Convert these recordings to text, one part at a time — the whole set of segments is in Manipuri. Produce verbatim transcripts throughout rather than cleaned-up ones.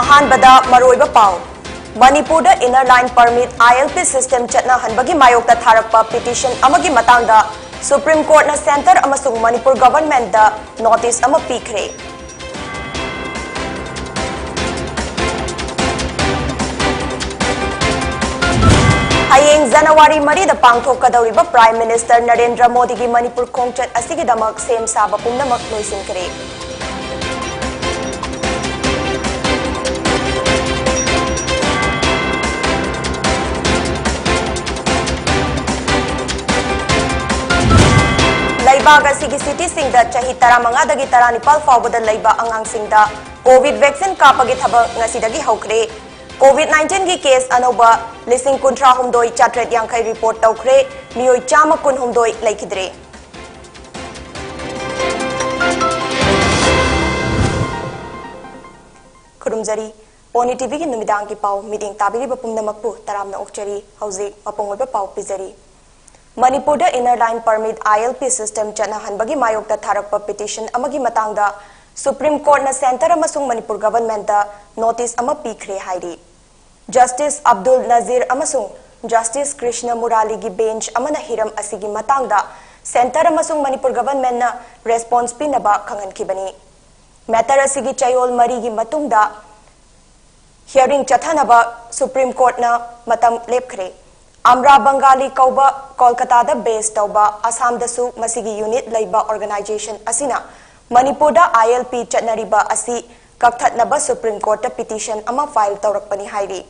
ꯑꯍꯥꯟꯕꯗ ꯃꯔꯨꯑꯣꯏꯕ ꯄꯥꯎ꯫ ꯃꯅꯤꯄꯨꯔꯗ Inner Line Permit, I L P system ꯆꯠꯅꯍꯟꯕꯒꯤ ꯃꯥꯌꯣꯛꯇ ꯊꯥꯔꯛꯄ petition ꯑꯃꯒꯤ ꯃꯇꯥꯡꯗ Supreme Courtꯅ Centre ꯑꯃꯁꯨꯡ ꯃꯅꯤꯄꯨꯔ Governmentꯇ notice ꯑꯃ ꯄꯤꯈ꯭ꯔꯦ꯫ ꯍꯌꯦꯡ ꯖꯅꯋꯥꯔꯤ ꯃꯔꯤꯗ ꯄꯥꯡꯊꯣꯛꯀꯗꯧꯔꯤꯕ Prime Minister ꯅꯔꯦꯟꯗ꯭ꯔ ꯃꯣꯗꯤꯒꯤ ꯃꯅꯤꯄꯨꯔ ꯈꯣꯡꯆꯠ ꯑꯁꯤꯒꯤꯗꯃꯛ ꯁꯦꯝ ꯁꯥꯕ ꯄꯨꯝꯅꯃꯛ ꯂꯣꯏꯁꯤꯟꯈ꯭ꯔꯦ꯫ ꯂꯩꯕꯥꯛ ꯑꯁꯤꯒꯤ cityꯁꯤꯡꯗ ꯆꯍꯤ ꯇꯔꯥꯃꯉꯥꯗꯒꯤ ꯇꯔꯥꯅꯤꯄꯥꯜ ꯐꯥꯎꯕꯗ ꯂꯩꯕ ꯑꯉꯥꯡꯁꯤꯡꯗ COVID vaccine ꯀꯥꯞꯄꯒꯤ ꯊꯕꯛ ꯉꯁꯤꯗꯒꯤ ꯍꯧꯈ꯭ꯔꯦ꯫ COVID nineteenꯒꯤ case ꯑꯅꯧꯕ ꯂꯤꯁꯤꯡ ꯀꯨꯟꯊ꯭ꯔꯥ ꯍꯨꯝꯗꯣꯏ ꯆꯥꯇ꯭ꯔꯦꯠ ꯌꯥꯡꯈꯩ report ꯇꯧꯈ꯭ꯔꯦ꯫ ꯃꯤꯑꯣꯏ ꯆꯥꯝꯃ ꯀꯨꯟꯍꯨꯝꯗꯣꯏ ꯂꯩꯈꯤꯗ꯭ꯔꯦ꯫ ꯈꯨꯔꯨꯝꯖꯔꯤ꯫ ꯄꯣꯅꯤ TVꯒꯤ ꯅꯨꯃꯤꯗꯥꯡꯒꯤ ꯄꯥꯎ ꯃꯤꯠꯌꯦꯡ ꯇꯥꯕꯤꯔꯤꯕ ꯄꯨꯝꯅꯃꯛꯄꯨ ꯇꯔꯥꯝꯅ ꯑꯣꯛꯆꯔꯤ꯫ ꯍꯧꯖꯤꯛ ꯃꯄꯨꯡ ꯑꯣꯏꯕ ꯄꯥꯎ ꯄꯤꯖꯔꯤ꯫ ꯃꯅꯤꯄꯨꯔꯗ Inner Line Permit, I L P system ꯆꯠꯅꯍꯟꯕꯒꯤ ꯃꯥꯌꯣꯛꯇ ꯊꯥꯔꯛꯄ petition ꯑꯃꯒꯤ ꯃꯇꯥꯡꯗ Supreme Courtꯅ Centre ꯑꯃꯁꯨꯡ ꯃꯅꯤꯄꯨꯔ Governmentꯇ notice ꯑꯃ ꯄꯤꯈ꯭ꯔꯦ ꯍꯥꯏꯔꯤ꯫ Justice ꯑꯕꯗꯨꯜ ꯅꯖꯤꯔ ꯑꯃꯁꯨꯡ Justice ꯀ꯭ꯔꯤꯁꯅ ꯃꯨꯔꯥꯂꯤꯒꯤ bench ꯑꯃꯅ ꯍꯤꯔꯝ ꯑꯁꯤꯒꯤ ꯃꯇꯥꯡꯗ Centre ꯑꯃꯁꯨꯡ ꯃꯅꯤꯄꯨꯔ Governmentꯅ response ꯄꯤꯅꯕ ꯈꯪꯍꯟꯈꯤꯕꯅꯤ꯫ Matter ꯑꯁꯤꯒꯤ ꯆꯌꯣꯜ ꯃꯔꯤꯒꯤ ꯃꯇꯨꯡꯗ hearing ꯆꯠꯊꯅꯕ Supreme Courtꯅ ꯃꯇꯝ ꯂꯦꯞꯈ꯭ꯔꯦ꯫ ꯑꯝꯔꯥ ꯕꯪꯒꯥꯂꯤ ꯀꯧꯕ ꯀꯣꯜꯀꯇꯥꯗ base ꯇꯧꯕ ꯑꯁꯥꯝꯗꯁꯨ ꯃꯁꯤꯒꯤ unit ꯂꯩꯕ organization ꯑꯁꯤꯅ ꯃꯅꯤꯄꯨꯔꯗ I L P ꯆꯠꯅꯔꯤꯕ ꯑꯁꯤ ꯀꯛꯊꯠꯅꯕ Supreme Courtꯇ petition ꯑꯃ file ꯇꯧꯔꯛꯄꯅꯤ ꯍꯥꯏꯔꯤ꯫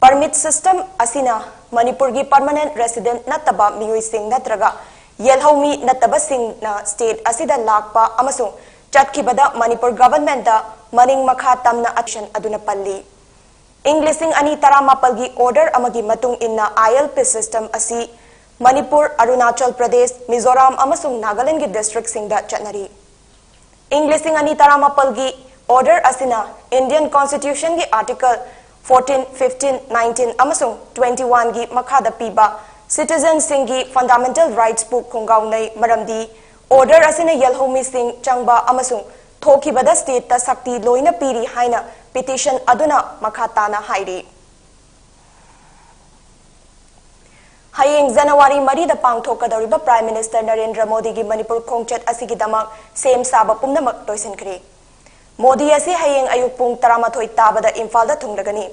Permit system ꯑꯁꯤꯅ ꯃꯅꯤꯄꯨꯔꯒꯤ permanent resident ꯅꯠꯇꯕ ꯃꯤꯑꯣꯏꯁꯤꯡ ꯅꯠꯇ꯭ꯔꯒ ꯌꯦꯜꯍꯧꯃꯤ ꯅꯠꯇꯕꯁꯤꯡꯅ state ꯑꯁꯤꯗ ꯂꯥꯛꯄ ꯑꯃꯁꯨꯡ ꯆꯠꯈꯤꯕꯗ ꯃꯅꯤꯄꯨꯔ Governmentꯇ ꯃꯅꯤꯡ ꯃꯈꯥ ꯇꯝꯅ action ꯑꯗꯨꯅ ꯄꯜꯂꯤ꯫ ꯏꯪ ꯂꯤꯁꯤꯡ ꯑꯅꯤ ꯇꯔꯥꯃꯥꯄꯜꯒꯤ order ꯑꯃꯒꯤ ꯃꯇꯨꯡ ꯏꯟꯅ I L P system ꯑꯁꯤ ꯃꯅꯤꯄꯨꯔ, ꯑꯔꯨꯅꯥꯆꯜ ꯄ꯭ꯔꯗꯦꯁ, ꯃꯤꯖꯣꯔꯥꯝ ꯑꯃꯁꯨꯡ ꯅꯥꯒꯥꯂꯦꯟꯗꯒꯤ districtꯁꯤꯡꯗ ꯆꯠꯅꯔꯤ꯫ ꯏꯪ ꯂꯤꯁꯤꯡ ꯑꯅꯤ ꯇꯔꯥꯃꯥꯄꯜꯒꯤ order ꯑꯁꯤꯅ Indian Constitutionꯒꯤ Article fourteen, fifteen, nineteen ꯑꯃꯁꯨꯡ twenty-oneꯒꯤ ꯃꯈꯥꯗ ꯄꯤꯕ citizenꯁꯤꯡꯒꯤ fundamental rightsꯄꯨ ꯈꯣꯡꯒꯥꯎꯅꯩ, ꯃꯔꯝꯗꯤ order ꯑꯁꯤꯅ ꯌꯦꯜꯍꯧꯃꯤꯁꯤꯡ ꯆꯪꯕ ꯑꯃꯁꯨꯡ ꯊꯣꯛꯈꯤꯕꯗ stateꯇ ꯁꯛꯇꯤ ꯂꯣꯏꯅ ꯄꯤꯔꯤ ꯍꯥꯏꯅ ꯄꯤꯇꯤꯁꯟ ꯑꯗꯨꯅ ꯃꯈꯥ ꯇꯥꯅ ꯍꯥꯏꯔꯤ꯫ ꯍꯌꯦꯡ ꯖꯅꯋꯥꯔꯤ ꯃꯔꯤꯗ ꯄꯥꯡꯊꯣꯛꯀꯗꯧꯔꯤꯕ Prime Minister ꯅꯔꯦꯟꯗ꯭ꯔ ꯃꯣꯗꯤꯒꯤ ꯃꯅꯤꯄꯨꯔ ꯈꯣꯡꯆꯠ ꯑꯁꯤꯒꯤꯗꯃꯛ ꯁꯦꯝ ꯁꯥꯕ ꯄꯨꯝꯅꯃꯛ ꯂꯣꯏꯁꯤꯟꯈ꯭ꯔꯦ꯫ ꯃꯣꯗꯤ ꯑꯁꯤ ꯍꯌꯦꯡ ꯑꯌꯨꯛ ꯄꯨꯡ ꯇꯔꯥꯃꯥꯊꯣꯏ ꯇꯥꯕꯗ ꯏꯝꯐꯥꯜꯗ ꯊꯨꯡꯂꯒꯅꯤ꯫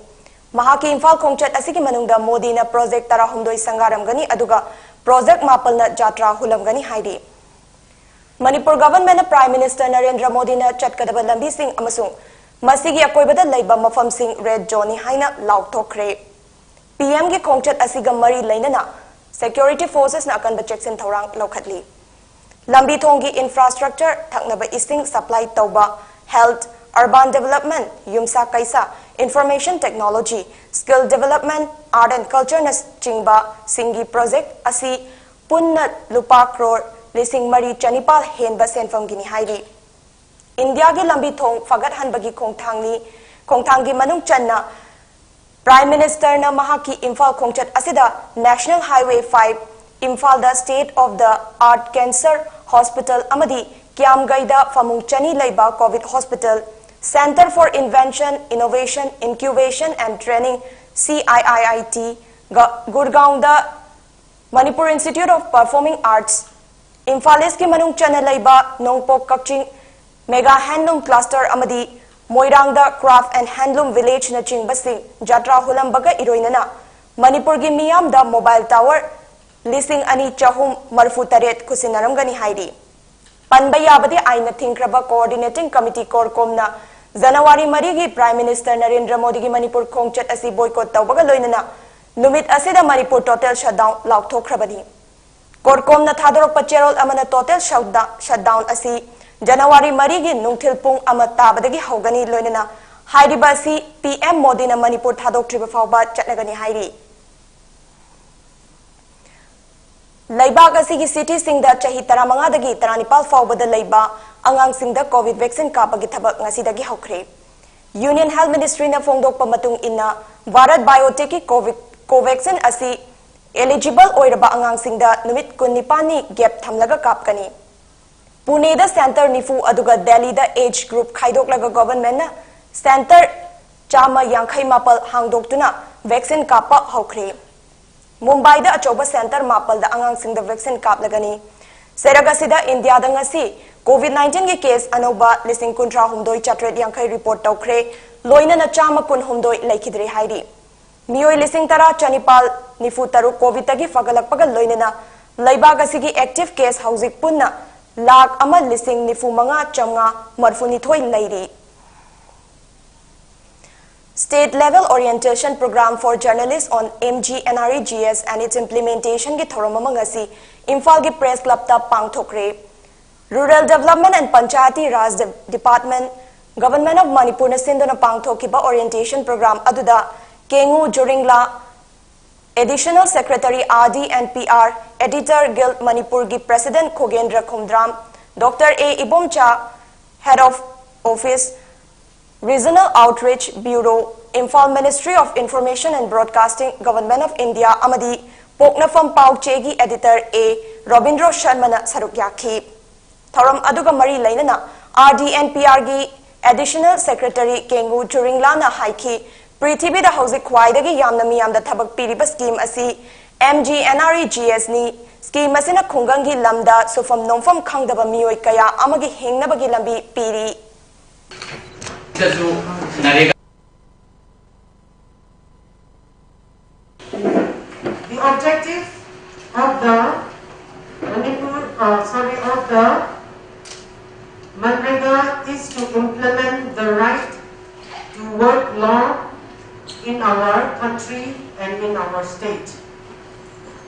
ꯃꯍꯥꯛꯀꯤ ꯏꯝꯐꯥꯜ ꯈꯣꯡꯆꯠ ꯑꯁꯤꯒꯤ ꯃꯅꯨꯡꯗ ꯃꯣꯗꯤꯅ project ꯇꯔꯥꯍꯨꯝꯗꯣꯏ ꯁꯪꯒꯥꯔꯝꯒꯅꯤ, ꯑꯗꯨꯒ project ꯃꯥꯄꯜꯅ ꯖꯥꯇ꯭ꯔꯥ ꯍꯨꯜꯂꯝꯒꯅꯤ ꯍꯥꯏꯔꯤ꯫ ꯃꯅꯤꯄꯨꯔ governmentꯅ Prime Minister ꯅꯔꯦꯟꯗ꯭ꯔ ꯃꯣꯗꯤꯅ ꯆꯠꯀꯗꯕ ꯂꯝꯕꯤꯁꯤꯡ ꯑꯃꯁꯨꯡ ꯃꯁꯤꯒꯤ ꯑꯀꯣꯏꯕꯗ ꯂꯩꯕ ꯃꯐꯝꯁꯤꯡ red zoneꯅꯤ ꯍꯥꯏꯅ ꯂꯥꯎꯊꯣꯛꯈ꯭ꯔꯦ꯫ ꯄꯤ ꯑꯦꯝꯒꯤ ꯈꯣꯡꯆꯠ ꯑꯁꯤꯒ ꯃꯔꯤ ꯂꯩꯅꯅ security forcesꯅ ꯑꯀꯟꯕ ꯆꯦꯛꯁꯤꯟ ꯊꯧꯔꯥꯡ ꯂꯧꯈꯠꯂꯤ꯫ ꯂꯝꯕꯤ ꯊꯣꯡꯒꯤ infrastructure, ꯊꯛꯅꯕ ꯏꯁꯤꯡ supply ꯇꯧꯕ, health, urban development, ꯌꯨꯝꯁꯥ ꯀꯩꯁꯥ, information technology, skill development, art and cultureꯅꯆꯤꯡꯕ ꯁꯤꯡꯒꯤ project ꯑꯁꯤ ꯄꯨꯟꯅ ꯂꯨꯄꯥ ꯀ꯭ꯔꯣꯔ ꯂꯤꯁꯤꯡ ꯃꯔꯤ ꯆꯅꯤꯄꯥꯜ ꯍꯦꯟꯕ ꯁꯦꯟꯐꯝꯒꯤꯅꯤ ꯍꯥꯏꯔꯤ꯫ ꯏꯟꯗꯤꯌꯥꯒꯤ ꯂꯝꯕꯤ ꯊꯣꯡ ꯐꯒꯠꯍꯟꯕꯒꯤ ꯈꯣꯡꯊꯥꯡꯅꯤ, ꯈꯣꯡꯊꯥꯡꯒꯤ ꯃꯅꯨꯡ ꯆꯟꯅ Prime Ministerꯅ ꯃꯍꯥꯛꯀꯤ ꯏꯝꯐꯥꯜ ꯈꯣꯡꯆꯠ ꯑꯁꯤꯗ National Highway five, ꯏꯝꯐꯥꯜꯗ state of the art cancer hospital ꯑꯃꯗꯤ ꯀ꯭ꯌꯥꯝꯒꯩꯗ ꯐꯃꯨꯡ ꯆꯅꯤ ꯂꯩꯕ COVID hospital, Centre for Invention, Innovation, Incubation and Training, C I I I T, ꯒ ꯒꯨꯔꯒꯥꯎꯟꯗ Manipur Institute of Performing Arts, Imphal ꯏꯁꯀꯤ ꯃꯅꯨꯡ ꯆꯟꯅ ꯂꯩꯕ ꯅꯣꯡꯄꯣꯛ ꯀꯛꯆꯤꯡ mega handloom cluster ꯑꯃꯗꯤ ꯃꯣꯏꯔꯥꯡꯗ craft and handloom villageꯅꯆꯤꯡꯕꯁꯤꯡ ꯖꯥꯇ꯭ꯔꯥ ꯍꯨꯜꯂꯝꯕꯒ ꯏꯔꯣꯏꯅꯅ ꯃꯅꯤꯄꯨꯔꯒꯤ ꯃꯤꯌꯥꯝꯗ mobile tower ꯂꯤꯁꯤꯡ ꯑꯅꯤ ꯆꯍꯨꯝ ꯃꯔꯤꯐꯨ ꯇꯔꯦꯠ ꯈꯨꯠꯁꯤꯟꯅꯔꯝꯒꯅꯤ ꯍꯥꯏꯔꯤ꯫ ꯄꯟꯕ ꯌꯥꯕꯗꯤ ꯑꯥꯏꯟꯅ ꯊꯤꯡꯈ꯭ꯔꯕ Coordinating Committee CORCOMꯅ ꯖꯅꯋꯥꯔꯤ ꯃꯔꯤꯒꯤ Prime Minister ꯅꯔꯦꯟꯗ꯭ꯔ ꯃꯣꯗꯤꯒꯤ ꯃꯅꯤꯄꯨꯔ ꯈꯣꯡꯆꯠ ꯑꯁꯤ boycott ꯇꯧꯕꯒ ꯂꯣꯏꯅꯅ ꯅꯨꯃꯤꯠ ꯑꯁꯤꯗ ꯃꯅꯤꯄꯨꯔ total shutdown ꯂꯥꯎꯊꯣꯛꯈ꯭ꯔꯕꯅꯤ꯫ CORCOMꯅ ꯊꯥꯗꯣꯔꯛꯄ ꯆꯦꯔꯣꯜ ꯑꯃꯅ total shutdown, shutdown ꯑꯁꯤ ꯖꯅꯋꯥꯔꯤ ꯃꯔꯤꯒꯤ ꯅꯨꯡꯊꯤꯜ ꯄꯨꯡ ꯑꯃ ꯇꯥꯕꯗꯒꯤ ꯍꯧꯒꯅꯤ, ꯂꯣꯏꯅꯅ ꯍꯥꯏꯔꯤꯕ ꯑꯁꯤ ꯄꯤ ꯑꯦꯝ ꯃꯣꯗꯤꯅ ꯃꯅꯤꯄꯨꯔ ꯊꯥꯗꯣꯛꯇ꯭ꯔꯤꯕ ꯐꯥꯎꯕ ꯆꯠꯅꯒꯅꯤ ꯍꯥꯏꯔꯤ꯫ ꯂꯩꯕꯥꯛ ꯑꯁꯤꯒꯤ cityꯁꯤꯡꯗ ꯆꯍꯤ ꯇꯔꯥꯃꯉꯥꯗꯒꯤ ꯇꯔꯥꯅꯤꯄꯥꯜ ꯐꯥꯎꯕꯗ ꯂꯩꯕ ꯑꯉꯥꯡꯁꯤꯡꯗ COVID vaccine ꯀꯥꯞꯄꯒꯤ ꯊꯕꯛ ꯉꯁꯤꯗꯒꯤ ꯍꯧꯈ꯭ꯔꯦ꯫ Union Health Ministryꯅ ꯐꯣꯡꯗꯣꯛꯄ ꯃꯇꯨꯡ ꯏꯟꯅ, Bharat Biotechꯀꯤ COVID, Covaxin ꯑꯁꯤ eligible ꯑꯣꯏꯔꯕ ꯑꯉꯥꯡꯁꯤꯡꯗ ꯅꯨꯃꯤꯠ ꯀꯨꯟꯅꯤꯄꯥꯜꯅꯤ gap ꯊꯝꯂꯒ ꯀꯥꯞꯀꯅꯤ꯫ ꯄꯨꯅꯦꯗ centre ꯅꯤꯐꯨ ꯑꯗꯨꯒ ꯗꯦꯜꯂꯤꯗ age group ꯈꯥꯏꯗꯣꯛꯂꯒ governmentꯅ ꯁꯦꯟꯇꯔ ꯆꯥꯝꯃ ꯌꯥꯡꯈꯩ ꯃꯥꯄꯜ ꯍꯥꯡꯗꯣꯛꯇꯨꯅ ꯚꯦꯛꯁꯤꯟ ꯀꯥꯞꯄ ꯍꯧꯈ꯭ꯔꯦ꯫ ꯃꯨꯝꯕꯥꯏꯗ ꯑꯆꯧꯕ ꯁꯦꯟꯇꯔ ꯃꯥꯄꯜꯗ ꯑꯉꯥꯡꯁꯤꯡꯗ ꯚꯦꯛꯁꯤꯟ ꯀꯥꯞꯂꯒꯅꯤ꯫ ꯁꯦꯔꯛ ꯑꯁꯤꯗ ꯏꯟꯗꯤꯌꯥꯗ ꯉꯁꯤ ꯀꯣꯚꯤꯗ ꯅꯥꯏꯟꯇꯤꯟꯒꯤ ꯀꯦꯁ ꯑꯅꯧꯕ ꯂꯤꯁꯤꯡ ꯀꯨꯟꯊ꯭ꯔꯥ ꯍꯨꯝꯗꯣꯏ ꯆꯥꯇ꯭ꯔꯦꯠ ꯌꯥꯡꯈꯩ ꯔꯤꯄꯣꯔꯠ ꯇꯧꯈ꯭ꯔꯦ꯫ ꯂꯣꯏꯅꯅ ꯆꯥꯝꯃ ꯀꯨꯟꯍꯨꯝꯗꯣꯏ ꯂꯩꯈꯤꯗ꯭ꯔꯦ ꯍꯥꯏꯔꯤ꯫ ꯃꯤꯑꯣꯏ ꯂꯤꯁꯤꯡ ꯇꯔꯥ ꯆꯅꯤꯄꯥꯜ ꯅꯤꯐꯨ ꯇꯔꯨꯛ ꯀꯣꯚꯤꯗꯇꯒꯤ ꯐꯒꯠꯂꯛꯄꯒ ꯂꯣꯏꯅꯅ ꯂꯩꯕꯥꯛ ꯑꯁꯤꯒꯤ ꯑꯦꯛꯇꯤꯚ ꯀꯦꯁ ꯍꯧꯖꯤꯛ ꯄꯨꯟꯅ ꯂꯥꯈ ꯑꯃ ꯂꯤꯁꯤꯡ ꯅꯤꯐꯨ ꯃꯉꯥ ꯆꯥꯝꯃꯉꯥ ꯃꯔꯤꯐꯨꯅꯤꯊꯣꯏ ꯂꯩꯔꯤ꯫ State Level Orientation Program for Journalists on M G N R E G S and its Implementation ꯒꯤ ꯊꯧꯔꯝ ꯑꯃ ꯉꯁꯤ ꯏꯝꯐꯥꯜꯒꯤ press ꯀ꯭ꯂꯕꯇ ꯄꯥꯡꯊꯣꯛꯈ꯭ꯔꯦ꯫ Rural Development and Panchayati Raj De-, Department, Government of ꯃꯅꯤꯄꯨꯔꯅ ꯁꯤꯟꯗꯨꯅ ꯄꯥꯡꯊꯣꯛꯈꯤꯕ orientation program ꯑꯗꯨꯗ ꯀꯦꯉꯨ ꯖꯨꯔꯤꯡꯂꯥ, Additional Secretary R D and P R, Editor Guild ꯃꯅꯤꯄꯨꯔꯒꯤ President ꯈꯣꯒꯦꯟꯗ꯭ꯔ Khomdram, Doctor A Ibomcha, Head of Office, Regional Outreach Bureau, Imphal Ministry of Information and Broadcasting, Government of India ꯑꯃꯗꯤ ꯄꯣꯛꯅꯐꯝ ꯄꯥꯎꯆꯦꯒꯤ editor A ꯔꯣꯕꯤꯟꯗ꯭ꯔꯣ ꯁꯔꯃꯅ ꯁꯔꯨꯛ ꯌꯥꯈꯤ꯫ ꯊꯧꯔꯝ ꯑꯗꯨꯒ ꯃꯔꯤ ꯂꯩꯅꯅ R D and P R ꯒꯤ Additional Secretary ꯀꯦꯡꯒꯨ ꯆꯨꯔꯤꯡꯂꯥꯅ ꯍꯥꯏꯈꯤ, ꯄ꯭ꯔꯤꯊꯤꯕꯤꯗ ꯍꯧꯖꯤꯛ ꯈ꯭ꯋꯥꯏꯗꯒꯤ ꯌꯥꯝꯅ ꯃꯤꯌꯥꯝꯗ ꯊꯕꯛ ꯄꯤꯔꯤꯕ scheme ꯑꯁꯤ M G N R E G S ꯅꯤ꯫ Scheme ꯑꯁꯤꯅ ꯈꯨꯡꯒꯪꯒꯤ ꯂꯝꯗ ꯁꯨꯐꯝ ꯅꯣꯝꯐꯝ ꯈꯪꯗꯕ ꯃꯤꯑꯣꯏ ꯀꯌꯥ ꯑꯃꯒꯤ ꯍꯤꯡꯅꯕꯒꯤ ꯂꯝꯕꯤ ꯄꯤꯔꯤ꯫ ꯗꯁꯨ ꯅꯔꯦꯒꯥ The objective of the Manipur, uh, sorry, of the MGNREGA is to implement the right to work law in our country and in our state.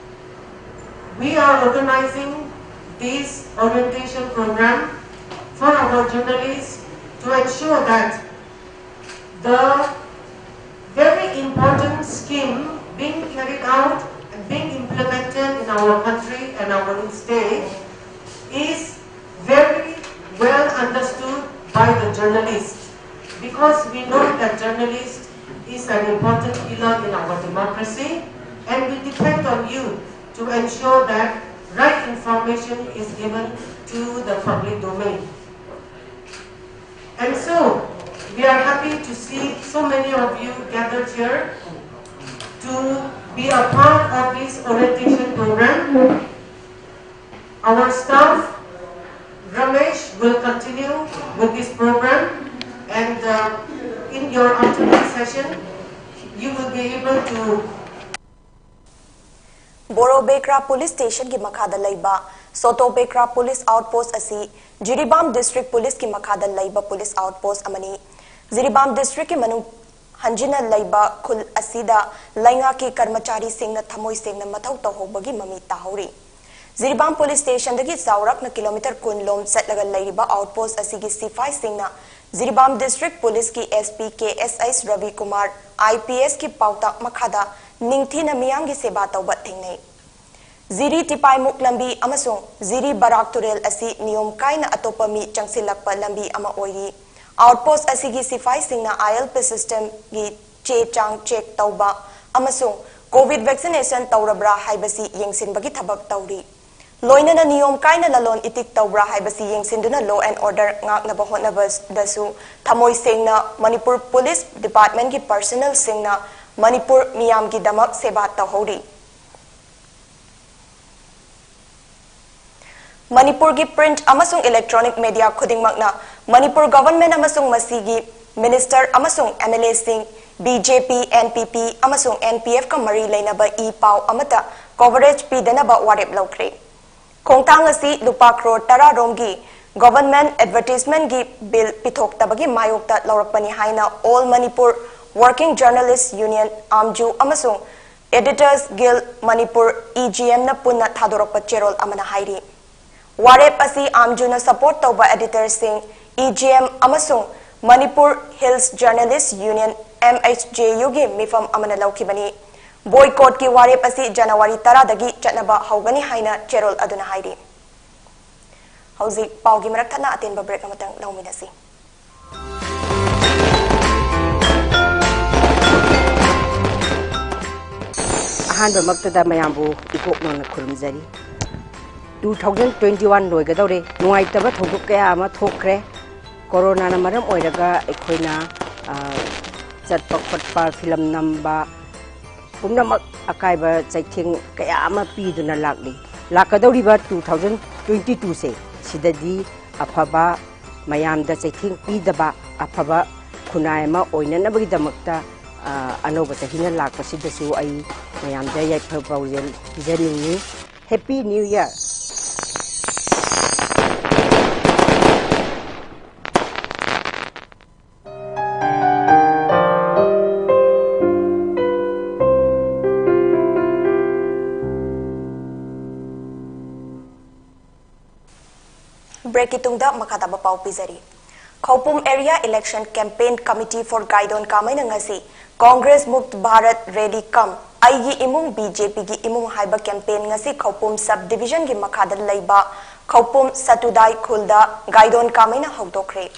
We are organizing this orientation program for our journalists to ensure that the very important scheme being carried out and being implemented in our country and our state is very well understood by the journalist, because we know that journalist is an important pillar in our democracy, and we depend on you to ensure that right information is given to the public domain. And so, we are happy Staff, Ramesh will continue with this program, and uh, in your afternoon session, you will be able to ꯕꯣꯔꯣ ꯕꯦꯀ꯭ꯔꯥ ꯄꯨꯂꯤꯁ ꯁ꯭ꯇꯦꯁꯟꯒꯤ ꯃꯈꯥꯗ ꯂꯩꯕ ꯁꯣꯇꯣ ꯕꯦꯀ꯭ꯔꯥ ꯄꯨꯂꯤꯁ ꯑꯥꯎꯠꯄꯣꯁ ꯑꯁꯤ ꯖꯤꯔꯤꯕꯥꯝ ꯗꯤꯁꯇ꯭ꯔꯤꯛ ꯄꯨꯂꯤꯁꯀꯤ ꯃꯈꯥꯗ ꯂꯩꯕ ꯄꯨꯂꯤꯁ ꯑꯥꯎꯠꯄꯣꯁ ꯑꯃꯅꯤ꯫ ꯖꯤꯔꯤꯕꯥꯝ ꯗꯤꯁꯇ꯭ꯔꯤꯛꯀꯤ ꯃꯅꯨꯡ ꯍꯟꯖꯤꯟꯅ ꯂꯩꯕ ꯈꯨꯜ ꯑꯁꯤꯗ ꯂꯩꯉꯥꯛꯀꯤ ꯀꯔꯃꯆꯥꯔꯤꯁꯤꯡꯅ ꯊꯃꯣꯏ ꯁꯦꯡꯅ ꯃꯊꯧ ꯇꯧꯍꯧꯕꯒꯤ ꯃꯃꯤ ꯇꯥꯍꯧꯔꯤ꯫ ꯖꯤꯔꯤꯕꯥꯝ ꯄꯨꯂꯤꯁ ꯁ꯭ꯇꯦꯁꯟꯗꯒꯤ ꯆꯥꯎꯔꯥꯛꯅ ꯀꯤꯂꯣꯃꯤꯇꯔ ꯀꯨꯟ ꯂꯣꯝ ꯆꯠꯂꯒ ꯂꯩꯔꯤꯕ ꯑꯥꯎꯠꯄꯣꯁ ꯑꯁꯤꯒꯤ ꯁꯤꯐꯥꯏꯁꯤꯡꯅ ꯖꯤꯔꯤꯕꯥꯝ ꯗꯤꯁꯇ꯭ꯔꯤꯛ ꯄꯨꯂꯤꯁꯀꯤ S P K S H Rabi Kumar I P ꯑꯦꯁꯀꯤ ꯄꯥꯎꯇꯥꯛ ꯃꯈꯥꯗ ꯅꯤꯡꯊꯤꯅ ꯃꯤꯌꯥꯝꯒꯤ ꯁꯦꯕꯥ ꯇꯧꯕ ꯊꯦꯡꯅꯩ꯫ ꯖꯤꯔꯤ ꯇꯤꯄꯥꯏꯃꯨꯛ ꯂꯝꯕꯤ ꯑꯃꯁꯨꯡ ꯖꯤꯔꯤ ꯕꯔꯥꯛ ꯇꯨꯔꯦꯜ ꯑꯁꯤ ꯅꯤꯌꯣꯝ ꯀꯥꯏꯅ ꯑꯇꯣꯞꯄ ꯃꯤ ꯆꯪꯁꯤꯜꯂꯛꯄ ꯂꯝꯕꯤ ꯑꯃ ꯑꯣꯏꯔꯤ꯫ ꯑꯥꯎꯠꯄꯣꯁ ꯑꯁꯤꯒꯤ ꯁꯤꯐꯥꯏꯁꯤꯡꯅ ꯑꯥꯏ ꯑꯦꯜ ꯄꯤ ꯁꯤꯁꯇꯦꯝꯒꯤ ꯆꯦ ꯆꯥꯡ ꯆꯦꯛ ꯇꯧꯕ ꯑꯃꯁꯨꯡ ꯀꯣꯚꯤꯗ ꯚꯦꯛꯁꯤꯅꯦꯁꯟ ꯇꯧꯔꯕ꯭ꯔꯥ ꯍꯥꯏꯕꯁꯤ ꯌꯦꯡꯁꯤꯟꯕꯒꯤ ꯊꯕꯛ ꯇꯧꯔꯤ꯫ ꯂꯣꯏꯅꯅ ꯅꯤꯌꯣꯝ ꯀꯥꯏꯅ ꯂꯂꯣꯟ ꯏꯇꯤꯛ ꯇꯧꯕ꯭ꯔꯥ ꯍꯥꯏꯕꯁꯤ ꯌꯦꯡꯁꯤꯟꯗꯨꯅ law and order ꯉꯥꯛꯅꯕ ꯍꯣꯠꯅꯕꯗꯁꯨ ꯊꯃꯣꯏ ꯁꯦꯡꯅ ꯃꯅꯤꯄꯨꯔ ꯄꯨꯂꯤꯁ ꯗꯤꯄꯥꯔꯠꯃꯦꯟꯒꯤ ꯄꯔꯁꯅꯦꯜꯁꯤꯡꯅ ꯃꯅꯤꯄꯨꯔ ꯃꯤꯌꯥꯝꯒꯤꯗꯃꯛ ꯁꯦꯕꯥ ꯇꯧꯍꯧꯔꯤ꯫ ꯃꯅꯤꯄꯨꯔꯒꯤ ꯄ꯭ꯔꯤꯟꯠ ꯑꯃꯁꯨꯡ ꯏꯂꯦꯛꯇ꯭ꯔꯣꯅꯤꯛ ꯃꯦꯗꯤꯌꯥ ꯈꯨꯗꯤꯡꯃꯛꯅ ꯃꯅꯤꯄꯨꯔ ꯒꯚꯔꯟꯃꯦꯟꯠ ꯑꯃꯁꯨꯡ ꯃꯁꯤꯒꯤ ꯃꯤꯅꯤꯁꯇꯔ ꯑꯃꯁꯨꯡ ꯑꯦꯝ ꯑꯦꯜ ꯑꯦꯁꯤꯡ, ꯕꯤ ꯖꯦ ꯄꯤ, ꯑꯦꯟ ꯄꯤ ꯄꯤ ꯑꯃꯁꯨꯡ ꯑꯦꯟ ꯄꯤ ꯑꯦꯐꯀ ꯃꯔꯤ ꯂꯩꯅꯕ ꯏ ꯄꯥꯎ ꯑꯃꯠꯇ ꯀꯣꯚꯔꯦꯖ ꯄꯤꯗꯅꯕ ꯋꯥꯔꯦꯞ ꯂꯧꯈ꯭ꯔꯦ꯫ ꯈꯣꯡꯊꯥꯡ ꯑꯁꯤ ꯂꯨꯄꯥ ꯀ꯭ꯔꯣꯔ ꯇꯔꯥ ꯔꯣꯝꯒꯤ ꯒꯚꯔꯟꯃꯦꯟꯠ ꯑꯦꯗꯚꯔꯇꯤꯖꯃꯦꯟꯠꯀꯤ ꯕꯤꯜ ꯄꯤꯊꯣꯛꯇꯕꯒꯤ ꯃꯥꯌꯣꯛꯇ ꯂꯧꯔꯛꯄꯅꯤ ꯍꯥꯏꯅ ꯑꯣꯜ ꯃꯅꯤꯄꯨꯔ ꯋꯥꯔꯀꯤꯡ ꯖꯔꯅꯦꯂꯤꯁꯠ ꯌꯨꯅꯤꯌꯟ, ꯑꯥꯝꯖꯨ, ꯑꯃꯁꯨꯡ ꯑꯦꯗꯤꯇꯔꯁ ꯒꯤꯜꯗ ꯃꯅꯤꯄꯨꯔ, ꯏ ꯖꯤ ꯑꯦꯝꯅ ꯄꯨꯟꯅ ꯊꯥꯗꯣꯔꯛꯄ ꯆꯦꯔꯣꯜ ꯑꯃꯅ ꯍꯥꯏꯔꯤ꯫ ꯋꯥꯔꯦꯞ ꯑꯁꯤ ꯑꯥꯝꯖꯨꯅ ꯁꯄꯣꯔꯠ ꯇꯧꯕ ꯑꯦꯗꯤꯇꯔꯁꯤꯡ, ꯏ ꯖꯤ ꯑꯦꯝ ꯑꯃꯁꯨꯡ Manipur hills journalist union, M H J ꯌꯨꯒꯤ ꯃꯤꯐꯝ ꯑꯃꯅ ꯂꯧꯈꯤꯕꯅꯤ꯫ ꯕꯣꯏꯀꯣꯠꯀꯤ ꯋꯥꯔꯦꯞ ꯑꯁꯤ ꯖꯅꯋꯥꯔꯤ ꯇꯔꯥꯗꯒꯤ ꯆꯠꯅꯕ ꯍꯧꯒꯅꯤ ꯍꯥꯏꯅ ꯆꯦꯔꯣꯜ ꯑꯗꯨꯅ ꯍꯥꯏꯔꯤ꯫ ꯍꯧꯖꯤꯛ ꯄꯥꯎꯒꯤ ꯃꯔꯛ ꯊꯠꯅ ꯑꯇꯦꯟꯕ ꯕ꯭ꯔꯦꯛ ꯑꯃꯇꯪ ꯂꯧꯃꯤꯟꯅꯁꯤ꯫ ꯑꯍꯥꯟꯕꯃꯛꯇꯗ ꯃꯌꯥꯝꯕꯨ ꯏꯀꯣꯛ ꯅꯧꯅ ꯈꯨꯔꯨꯝꯖꯔꯤ꯫ Two thousand twenty one ꯂꯣꯏꯒꯗꯧꯔꯦ꯫ ꯅꯨꯡꯉꯥꯏꯇꯕ ꯊꯧꯗꯣꯛ ꯀꯌꯥ ꯑꯃ ꯊꯣꯛꯈ꯭ꯔꯦ꯫ ꯀꯣꯔꯣꯅꯥꯅ ꯃꯔꯝ ꯑꯣꯏꯔꯒ ꯑꯩꯈꯣꯏꯅ, ꯑ, ꯆꯠꯄ ꯈꯣꯠꯄ, ꯐꯤꯂꯝ ꯅꯝꯕ, ꯄꯨꯝꯅꯃꯛ ꯑꯀꯥꯏꯕ ꯆꯩꯊꯦꯡ ꯀꯌꯥ ꯑꯃ ꯄꯤꯗꯨꯅ ꯂꯥꯛꯂꯤ꯫ ꯂꯥꯛꯀꯗꯧꯔꯤꯕ two thousand twenty twoꯁꯦ ꯁꯤꯗꯗꯤ ꯑꯐꯕ, ꯃꯌꯥꯝꯗ ꯆꯩꯊꯦꯡ ꯄꯤꯗꯕ ꯑꯐꯕ ꯈꯨꯟꯅꯥꯏ ꯑꯃ ꯑꯣꯏꯅꯅꯕꯒꯤꯗꯃꯛꯇ, ꯑ, ꯑꯅꯧꯕ ꯆꯍꯤꯅ ꯂꯥꯛꯄꯁꯤꯗꯁꯨ ꯑꯩ ꯃꯌꯥꯝꯗ ꯌꯥꯏꯐ ꯄꯥꯎꯖꯦꯜ ꯄꯤꯖꯅꯤꯡꯉꯤ꯫ Happy New Year! Breakꯀꯤ ꯇꯨꯡꯗ ꯃꯈꯥ ꯇꯥꯕ ꯄꯥꯎ ꯄꯤꯖꯔꯤ꯫ ꯈꯧꯄꯨꯝ Area Election Campaign Committee for ꯒꯥꯏꯗꯣꯟ ꯀꯥꯃꯩꯅ ꯉꯁꯤ Congress Mukt Bharat Rally cum ꯑꯩꯒꯤ ꯏꯃꯨꯡ BJPꯒꯤ ꯏꯃꯨꯡ ꯍꯥꯏꯕ campaign ꯉꯁꯤ ꯈꯧꯄꯨꯝ Sub Divisionꯒꯤ ꯃꯈꯥꯗ ꯂꯩꯕ ꯈꯧꯄꯨꯝ ꯁꯇꯨꯗꯥꯏ ꯈꯨꯜꯗ ꯒꯥꯏꯗꯣꯟ ꯀꯥꯃꯩꯅ ꯍꯧꯗꯣꯛꯈ꯭ꯔꯦ꯫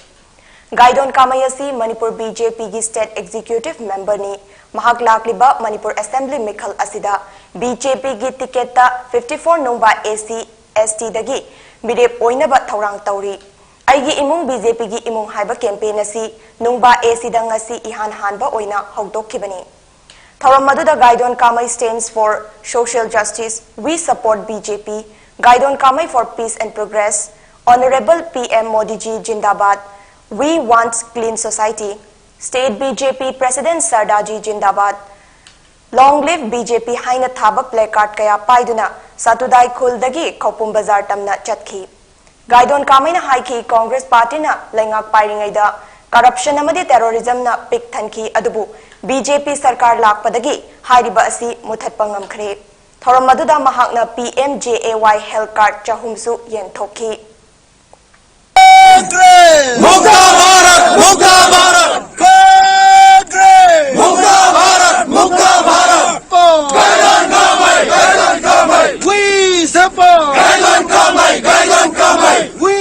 ꯒꯥꯏꯗꯣꯟ ꯀꯥꯃꯩ ꯑꯁꯤ ꯃꯅꯤꯄꯨꯔ BJPꯒꯤ State Executive Memberꯅꯤ꯫ ꯃꯍꯥꯛ ꯂꯥꯛꯂꯤꯕ ꯃꯅꯤꯄꯨꯔ Assembly ꯃꯤꯈꯜ ꯑꯁꯤꯗ BJPꯒꯤ ticketꯇ fifty four ꯅꯨꯡꯕꯥ SC STꯗꯒꯤ ꯃꯤꯔꯦꯞ ꯑꯣꯏꯅꯕ ꯊꯧꯔꯥꯡ ꯇꯧꯔꯤ꯫ ꯑꯩꯒꯤ ꯏꯃꯨꯡ BJPꯒꯤ ꯏꯃꯨꯡ ꯍꯥꯏꯕ campaign ꯑꯁꯤ ꯅꯨꯡꯕꯥ ACꯗ ꯉꯁꯤ ꯏꯍꯥꯟ ꯍꯥꯟꯕ ꯑꯣꯏꯅ ꯍꯧꯗꯣꯛꯈꯤꯕꯅꯤ꯫ ꯊꯧꯔꯝ ꯑꯗꯨꯗ ꯒꯥꯏꯗꯣꯟ ꯀꯥꯃꯩ stands for social justice, we support BJP, ꯒꯥꯏꯗꯣꯟ ꯀꯥꯃꯩ for peace and progress, Honorable PM Modiji Jindabad, we want clean society, State BJP President Sardaji Jindabad, Long live BJP ꯍꯥꯏꯅ ꯊꯥꯕ placard ꯀꯌꯥ ꯄꯥꯏꯗꯨꯅ ꯁꯥꯇꯨꯗꯥꯏ ꯈꯨꯜꯗꯒꯤ ꯈꯧꯄꯨꯝ ꯕꯖꯥꯔ ꯇꯝꯅ ꯆꯠꯈꯤ꯫ ꯒꯥꯏꯗꯣꯟ ꯀꯥꯃꯩꯅ ꯍꯥꯏꯈꯤ, Congress partyꯅ ꯂꯩꯉꯥꯛ ꯄꯥꯏꯔꯤꯉꯩꯗ corruptionꯅ ꯑꯃꯗꯤ terrorismꯅ ꯄꯤꯛ ꯊꯟꯈꯤ, ꯑꯗꯨꯕꯨ BJP ꯁꯔꯀꯥꯔ ꯂꯥꯛꯄꯗꯒꯤ ꯍꯥꯏꯔꯤꯕ ꯑꯁꯤ ꯃꯨꯊꯠꯄ ꯉꯝꯈ꯭ꯔꯦ꯫ ꯊꯧꯔꯝ ꯑꯗꯨꯗ ꯃꯍꯥꯛꯅ PMJAY health card ꯆꯍꯨꯝꯁꯨ ꯌꯦꯟꯊꯣꯛꯈꯤ꯫ Congress! Mukta Bharat, Mukta Bharat! Congress! Mukta Bharat, Mukta Bharat! Support! गाइडोन कामई, गाइडोन कामई! We support! गाइडोन कामई, गाइडोन कामई! We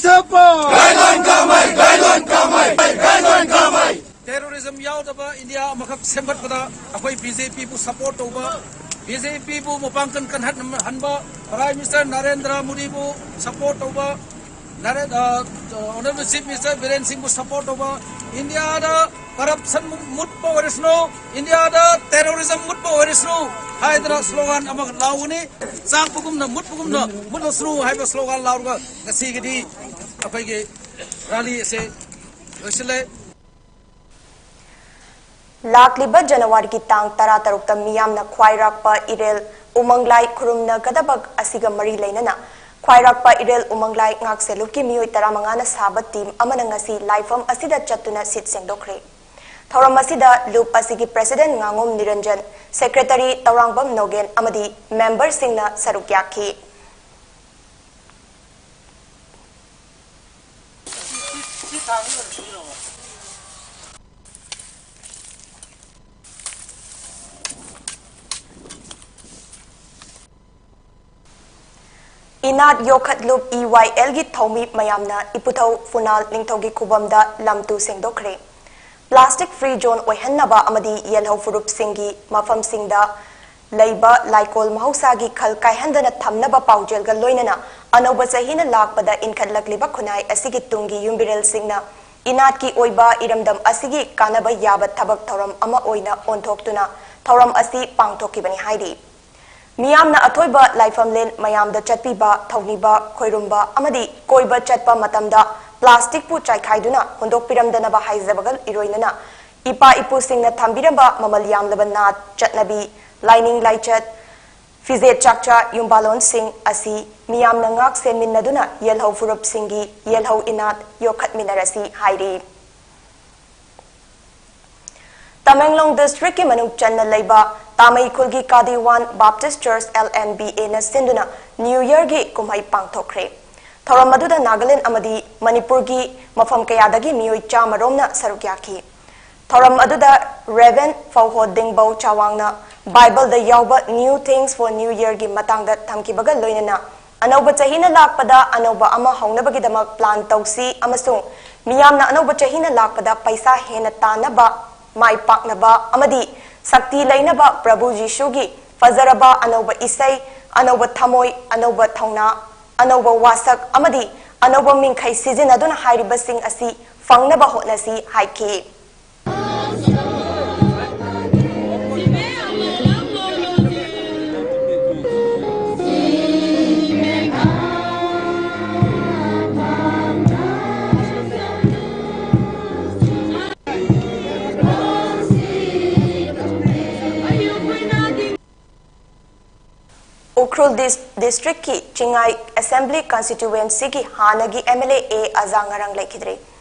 support! गाइडोन कामई, गाइडोन कामई! गाइडोन कामई! Terrorism ꯌꯥꯎꯗꯕ ꯏꯟꯗꯤꯌꯥ ꯑꯃꯈꯛ ꯁꯦꯝꯒꯠꯄꯗ ꯑꯩꯈꯣꯏ BJPꯕꯨ support ꯇꯧꯕ, BJPꯕꯨ ꯃꯄꯥꯡꯒꯜ ꯀꯟꯍꯟꯕ, Prime Minister ꯅꯔꯦꯟꯗ꯭ꯔ ꯃꯣꯗꯤꯕꯨ support ꯇꯧꯕ, ꯅꯔꯦꯟ-, ꯑ, Honorable Chief Minister Biren ꯁꯤꯡꯕꯨ support ꯇꯧꯕ, ꯏꯟꯗꯤꯌꯥꯗ ꯀꯔꯞꯁꯟ ꯃꯨꯠꯄ ꯑꯣꯏꯔꯁꯅꯨ, ꯏꯟꯗꯤꯌꯥꯗ ꯇꯦꯔꯣꯔꯤꯖꯝ ꯃꯨꯠꯄ ꯑꯣꯏꯔꯁꯅꯨ ꯍꯥꯏꯗꯅ ꯁ꯭ꯂꯣꯒꯥꯟ ꯑꯃ ꯂꯥꯎꯒꯅꯤ꯫ ꯆꯥꯛꯄꯒꯨꯝꯅ ꯃꯨꯠꯄꯒꯨꯝꯅ ꯃꯨꯠꯂꯁꯅꯨ ꯍꯥꯏꯕ ꯁ꯭ꯂꯣꯒꯥꯟ ꯂꯥꯎꯔꯒ ꯉꯁꯤꯒꯤꯗꯤ ꯑꯩꯈꯣꯏꯒꯤ ꯔꯥꯂꯤ ꯑꯁꯦ ꯂꯣꯏꯁꯤꯜꯂꯦ꯫ ꯂꯥꯛꯂꯤꯕ ꯖꯅꯋꯥꯔꯤꯒꯤ ꯇꯥꯡ ꯇꯔꯥꯇꯔꯨꯛꯇ ꯃꯤꯌꯥꯝꯅ ꯈ꯭ꯋꯥꯏꯔꯥꯛꯄ ꯏꯔꯦꯜ ꯎꯃꯪ ꯂꯥꯏ ꯈꯨꯔꯨꯝꯅꯒꯗꯕ ꯑꯁꯤꯒ ꯃꯔꯤ ꯂꯩꯅꯅ ꯈ꯭ꯋꯥꯏꯔꯥꯛꯄ ꯏꯔꯦꯜ ꯎꯃꯪ ꯂꯥꯏ ꯉꯥꯛꯁꯦꯜꯂꯨꯞꯀꯤ ꯃꯤꯑꯣꯏ ꯇꯔꯥꯃꯉꯥꯅ ꯁꯥꯕ ꯇꯤꯝ ꯑꯃꯅ ꯉꯁꯤ ꯂꯥꯏꯐꯝ ꯑꯁꯤꯗ ꯆꯠꯇꯨꯅ ꯁꯤꯠ ꯁꯦꯡꯗꯣꯛꯈ꯭ꯔꯦ꯫ ꯊꯧꯔꯝ ꯑꯁꯤꯗ ꯂꯨꯞ ꯑꯁꯤꯒꯤ ꯄ꯭ꯔꯦꯁꯤꯗꯦꯟꯠ ꯉꯥꯉꯣꯝ ꯅꯤꯔꯟꯖꯟ, ꯁꯦꯀ꯭ꯔꯦꯇꯔꯤ ꯇꯧꯔꯥꯡꯕꯝ ꯅꯣꯒꯦꯟ ꯑꯃꯗꯤ ꯃꯦꯝꯕꯔꯁꯤꯡꯅ ꯁꯔꯨꯛ ꯌꯥꯈꯤ꯫ ꯏꯅꯥꯠ ꯌꯣꯛꯈꯠꯂꯨꯞ ꯏ ꯋꯥꯏ ꯑꯦꯜꯒꯤ ꯊꯧꯃꯤ ꯃꯌꯥꯝꯅ ꯏꯄꯨꯊꯧ ꯐꯨꯅꯥꯜ ꯅꯤꯡꯊꯧꯒꯤ ꯈꯨꯕꯝꯗ ꯂꯝ ꯇꯨ ꯁꯦꯡꯗꯣꯛꯈ꯭ꯔꯦ꯫ ꯄ꯭ꯂꯥꯁꯇꯤꯛ ꯐ꯭ꯔꯤ ꯖꯣꯟ ꯑꯣꯏꯍꯟꯅꯕ ꯑꯃꯗꯤ ꯌꯦꯜꯍꯧ ꯐꯨꯔꯨꯞꯁꯤꯡꯒꯤ ꯃꯐꯝꯁꯤꯡꯗ ꯂꯩꯕ ꯂꯥꯏꯀꯣꯜ ꯃꯍꯧꯁꯥꯒꯤ ꯈꯜ ꯀꯥꯏꯍꯟꯗꯅ ꯊꯝꯅꯕ ꯄꯥꯎꯖꯦꯜꯒ ꯂꯣꯏꯅꯅ ꯑꯅꯧꯕ ꯆꯍꯤꯅ ꯂꯥꯛꯄꯗ ꯏꯟꯈꯠꯂꯛꯂꯤꯕ ꯈꯨꯟꯅꯥꯏ ꯑꯁꯤꯒꯤ ꯇꯨꯡꯒꯤ ꯌꯨꯝꯕꯤꯔꯦꯜꯁꯤꯡꯅ ꯏꯅꯥꯠꯀꯤ ꯑꯣꯏꯕ ꯏꯔꯝꯗꯝ ꯑꯁꯤꯒꯤ ꯀꯥꯟꯅꯕ ꯌꯥꯕ ꯊꯕꯛ ꯊꯧꯔꯝ ꯑꯃ ꯑꯣꯏꯅ ꯑꯣꯟꯊꯣꯛꯇꯨꯅ ꯊꯧꯔꯝ ꯑꯁꯤ ꯄꯥꯡꯊꯣꯛꯈꯤꯕꯅꯤ ꯍꯥꯏꯔꯤ꯫ ꯃꯤꯌꯥꯝꯅ ꯑꯊꯣꯏꯕ ꯂꯥꯏꯐꯝꯂꯦꯟ ꯃꯌꯥꯝꯗ ꯆꯠꯄꯤꯕ, ꯊꯧꯅꯤꯕ, ꯈꯣꯏꯔꯨꯝꯕ ꯑꯃꯗꯤ ꯀꯣꯏꯕ ꯆꯠꯄ ꯃꯇꯝꯗ ꯄ꯭ꯂꯥꯁꯇꯤꯛꯄꯨ ꯆꯥꯏꯈꯥꯏꯗꯨꯅ ꯍꯨꯟꯗꯣꯛꯄꯤꯔꯝꯗꯅꯕ ꯍꯥꯏꯖꯕꯒ ꯏꯔꯣꯏꯅꯅ ꯏꯄꯥ ꯏꯄꯨꯁꯤꯡꯅ ꯊꯝꯕꯤꯔꯝꯕ ꯃꯃꯜ ꯌꯥꯝꯂꯕ ꯅꯥꯠ, ꯆꯠꯅꯕꯤ, ꯂꯥꯏꯅꯤꯡ ꯂꯥꯏꯆꯠ, ꯐꯤꯖꯦꯠ ꯆꯥꯛꯆꯥ ꯌꯨꯝꯕꯥꯂꯣꯟꯁꯤꯡ ꯑꯁꯤ ꯃꯤꯌꯥꯝꯅ ꯉꯥꯛ ꯁꯦꯟꯃꯤꯟꯅꯗꯨꯅ ꯌꯦꯜꯍꯧ ꯐꯨꯔꯨꯞꯁꯤꯡꯒꯤ ꯌꯦꯜꯍꯧ ꯏꯅꯥꯠ ꯌꯣꯛꯈꯠꯃꯤꯟꯅꯔꯁꯤ ꯍꯥꯏꯔꯤ꯫ ꯇꯃꯦꯡꯂꯣꯡ ꯗꯤꯁꯇ꯭ꯔꯤꯛꯀꯤ ꯃꯅꯨꯡ ꯆꯟꯅ ꯂꯩꯕ ꯇꯥꯃꯩ ꯈꯨꯜꯒꯤ ꯀꯥꯗꯤꯋꯥꯟ baptise church, L and B ꯑꯦꯅ ꯁꯤꯟꯗꯨꯅ ꯅ꯭ꯌꯨ ꯌꯔꯒꯤ ꯀꯨꯝꯍꯩ ꯄꯥꯡꯊꯣꯛꯈ꯭ꯔꯦ꯫ ꯊꯧꯔꯝ ꯑꯗꯨꯗ ꯅꯥꯒꯥꯂꯦꯟ ꯑꯃꯗꯤ ꯃꯅꯤꯄꯨꯔꯒꯤ ꯃꯐꯝ ꯀꯌꯥꯗꯒꯤ ꯃꯤꯑꯣꯏ ꯆꯥꯝꯃ ꯔꯣꯝꯅ ꯁꯔꯨꯛ ꯌꯥꯈꯤ꯫ ꯊꯧꯔꯝ ꯑꯗꯨꯗ ꯔꯦꯚꯦꯟ ꯐꯧꯍꯣ ꯗꯤꯡꯕꯧ ꯆꯥꯋꯥꯡꯅ ꯕꯥꯏꯕꯜꯗ ꯌꯥꯎꯕ New Things for New Yearꯒꯤ ꯃꯇꯥꯡꯗ ꯊꯝꯈꯤꯕꯒ ꯂꯣꯏꯅꯅ ꯑꯅꯧꯕ ꯆꯍꯤꯅ ꯂꯥꯛꯄꯗ ꯑꯅꯧꯕ ꯑꯃ ꯍꯧꯅꯕꯒꯤꯗꯃꯛ ꯄ꯭ꯂꯥꯟ ꯇꯧꯁꯤ ꯑꯃꯁꯨꯡ ꯃꯤꯌꯥꯝꯅ ꯑꯅꯧꯕ ꯆꯍꯤꯅ ꯂꯥꯛꯄꯗ ꯄꯩꯁꯥ ꯍꯦꯟꯅ ꯇꯥꯟꯅꯕ, ꯃꯥꯏ ꯄꯥꯛꯅꯕ ꯑꯃꯗꯤ ꯁꯛꯇꯤ ꯂꯩꯅꯕ ꯄ꯭ꯔꯚꯨ ꯖꯤꯁꯨꯒꯤ ꯐꯖꯔꯕ ꯑꯅꯧꯕ ꯏꯁꯩ, ꯑꯅꯧꯕ ꯊꯃꯣꯏ, ꯑꯅꯧꯕ ꯊꯧꯅꯥ, ꯑꯅꯧꯕ ꯋꯥꯁꯛ ꯑꯃꯗꯤ ꯑꯅꯧꯕ ꯃꯤꯡꯈꯩ ꯁꯤꯖꯤꯟꯅꯗꯨꯅ ꯍꯥꯏꯔꯤꯕꯁꯤꯡ ꯑꯁꯤ ꯐꯪꯅꯕ ꯍꯣꯠꯅꯁꯤ ꯍꯥꯏꯈꯤ꯫ ꯗꯤꯁꯇ꯭ꯔꯤꯛꯀꯤ ꯆꯤꯡꯉꯥꯏ ꯑꯦꯁꯦꯝꯕ꯭ꯂꯤ ꯀꯟꯁꯇꯤꯇ꯭ꯌꯨꯋꯦꯟꯁꯤꯒꯤ ꯍꯥꯟꯅꯒꯤ MLA ꯑꯦ ꯑꯖꯥ ꯉꯔꯥꯡ ꯂꯩꯈꯤꯗ꯭ꯔꯦ꯫